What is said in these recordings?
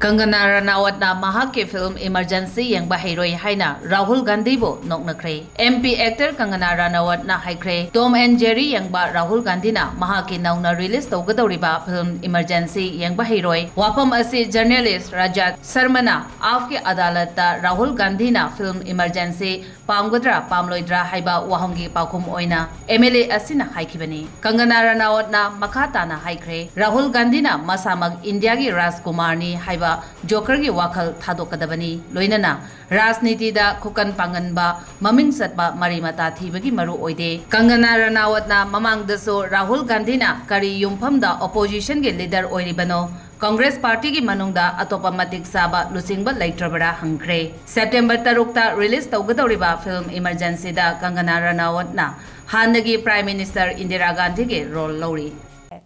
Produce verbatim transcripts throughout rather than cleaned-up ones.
ꯀꯪꯒꯅꯥ ꯔꯅꯥꯋꯠꯅ ꯃꯍꯥꯛꯀꯤ film emergency ꯌꯦꯡꯕ ꯍꯩꯔꯣꯏ ꯍꯥꯏꯅ ꯔꯥꯍꯨꯜ ꯒꯥꯟꯙꯤꯕꯨ ꯅꯣꯛꯅꯈ꯭ꯔꯦ꯫ ꯑꯦꯝ ꯄꯤ ꯑꯦꯛꯇꯔ ꯀꯪꯒꯅꯥ ꯔꯅꯥꯋꯠꯅ ꯍꯥꯏꯈ꯭ꯔꯦ, ꯇꯣꯝ ꯑꯦꯟ ꯖꯦꯔꯤ ꯌꯦꯡꯕ ꯔꯥꯍꯨꯜ ꯒꯥꯟꯙꯤꯅ ꯃꯍꯥꯛꯀꯤ ꯅꯧꯅ ꯔꯤꯂꯤꯖ ꯇꯧꯒꯗꯧꯔꯤꯕ ꯐꯤꯜꯝ ꯏꯃꯔꯖꯦꯟꯁꯤ ꯌꯦꯡꯕ ꯍꯩꯔꯣꯏ꯫ ꯋꯥꯐꯝ ꯑꯁꯤ ꯖꯔꯅꯦꯂꯤꯁ ꯔꯥꯖꯥꯠ ꯁꯔꯃꯅ ꯑꯥꯞꯀꯤ ꯑꯗꯥꯂꯠꯇ ꯔꯥꯍꯨꯜ ꯒꯥꯟꯙꯤꯅ ꯐꯤꯜꯝ ꯏꯃꯔꯖꯦꯟꯁꯤ ꯄꯥꯝꯒꯗ꯭ꯔꯥ ꯄꯥꯝꯂꯣꯏꯗ꯭ꯔꯥ ꯍꯥꯏꯕ ꯋꯥꯍꯪꯒꯤ ꯄꯥꯎꯈꯨꯝ ꯑꯣꯏꯅ ꯑꯦꯝ ꯑꯦꯜ ꯑꯦ ꯑꯁꯤꯅ ꯍꯥꯏꯈꯤꯕꯅꯤ꯫ ꯀꯪꯒꯅꯥ ꯔꯅꯥꯋꯠꯅ ꯃꯈꯥ ꯇꯥꯅ ꯍꯥꯏꯈ꯭ꯔꯦ, ꯔꯥꯍꯨꯜ ꯒꯥꯟꯙꯤꯅ ꯃꯁꯥꯃꯛ ꯏꯟꯗꯤꯌꯥꯒꯤ ꯔꯥꯖꯀꯨꯃꯥꯔꯅꯤ ꯍꯥꯏꯕ ꯖꯣꯀꯔꯒꯤ ꯋꯥꯈꯜ ꯊꯥꯗꯣꯛꯀꯗꯕꯅꯤ꯫ ꯂꯣꯏꯅꯅ ꯔꯥꯖꯅꯤꯇꯤꯗ ꯈꯨꯀꯟ ꯄꯥꯡꯒꯟꯕ, ꯃꯃꯤꯡ ꯆꯠꯄ ꯃꯔꯤ ꯃꯇꯥ ꯊꯤꯕꯒꯤ ꯃꯔꯨ ꯑꯣꯏꯗꯦ꯫ ꯀꯪꯒꯅꯥ ꯔꯅꯥꯋꯠꯅ ꯃꯃꯥꯡꯗꯁꯨ ꯔꯥꯍꯨꯜ ꯒꯥꯟꯙꯤꯅ ꯀꯔꯤ ꯌꯨꯝꯐꯝꯗ ꯑꯣꯄꯣꯖꯤꯁꯟꯒꯤ ꯂꯤꯗꯔ ꯑꯣꯏꯔꯤꯕꯅꯣ, ꯀꯪꯒ꯭ꯔꯦꯁ ꯄꯥꯔꯇꯤꯒꯤ ꯃꯅꯨꯡꯗ ꯑꯇꯣꯞꯄ ꯃꯇꯤꯛ ꯆꯥꯕ ꯂꯨꯆꯤꯡꯕ ꯂꯩꯇ꯭ꯔꯕꯔꯥ ꯍꯪꯈ꯭ꯔꯦ꯫ ꯁꯦꯞꯇꯦꯝꯕꯔ ꯇꯔꯨꯛꯇ ꯔꯤꯂꯤꯖ ꯇꯧꯒꯗꯧꯔꯤꯕ ꯐꯤꯜꯝ ꯏꯃꯔꯖꯦꯟꯁꯤꯗ ꯀꯪꯒꯅꯥ ꯔꯅꯥꯋꯠꯅ ꯍꯥꯟꯅꯒꯤ ꯄ꯭ꯔꯥꯏꯝ ꯃꯤꯅꯤꯁꯇꯔ ꯏꯟꯗꯤꯔꯥ ꯒꯥꯟꯙꯤꯒꯤ ꯔꯣꯜ ꯂꯧꯔꯤ꯫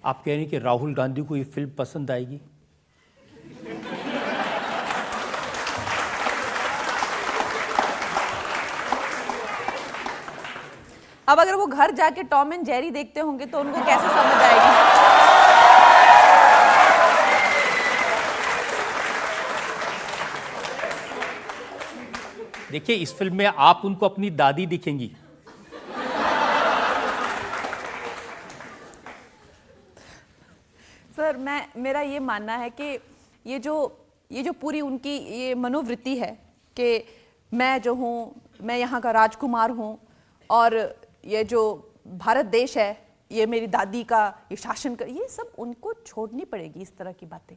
आप कह रही हैं कि राहुल गांधी को ये फिल्म पसंद आएगी? अब अगर वो घर जाके टॉम एंड जेरी देखते होंगे तो उनको कैसे समझ आएगी? देखिए, इस फिल्म में आप उनको अपनी दादी दिखेंगी। सर, मैं मेरा ये मानना है कि ये जो ये जो पूरी उनकी ये मनोवृत्ति है कि मैं जो हूँ, मैं यहाँ का राजकुमार हूँ और ये जो भारत देश है, ये मेरी दादी का ये शासन कर, ये सब उनको छोड़नी पड़ेगी। इस तरह की बातें,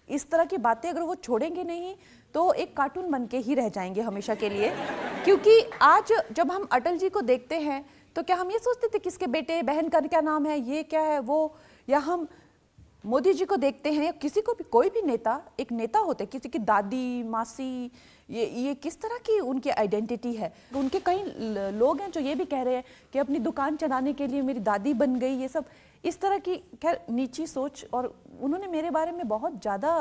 इस तरह की बातें अगर वो छोड़ेंगे नहीं तो एक कार्टून बन के ही रह जाएंगे हमेशा के लिए। क्योंकि आज जब हम अटल जी को देखते हैं तो क्या हम ये सोचते थे किसके बेटे, बहन का क्या नाम है, ये क्या है, वो, या हम मोदी जी को देखते हैं या किसी को भी, कोई भी नेता एक नेता होते हैं, किसी की दादी, मासी, ये ये किस तरह की उनकी आइडेंटिटी है। उनके कई ल- लोग हैं जो ये भी कह रहे हैं कि अपनी दुकान चलाने के लिए मेरी दादी बन गई, ये सब इस तरह की, खैर, नीची सोच। और उन्होंने मेरे बारे में बहुत ज़्यादा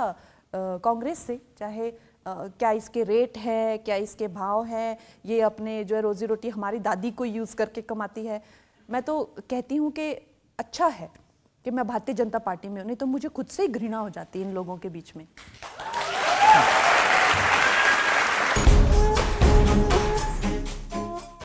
अ, कांग्रेस से, चाहे अ, क्या इसके रेट है, क्या इसके भाव हैं, ये अपने जो है रोजी रोटी हमारी दादी को यूज़ करके कमाती है। मैं तो कहती हूँ कि अच्छा है कि मैं भारतीय जनता पार्टी में हूँ, नहीं तो मुझे खुद से ही घृणा हो जाती है इन लोगों के बीच में। ꯇ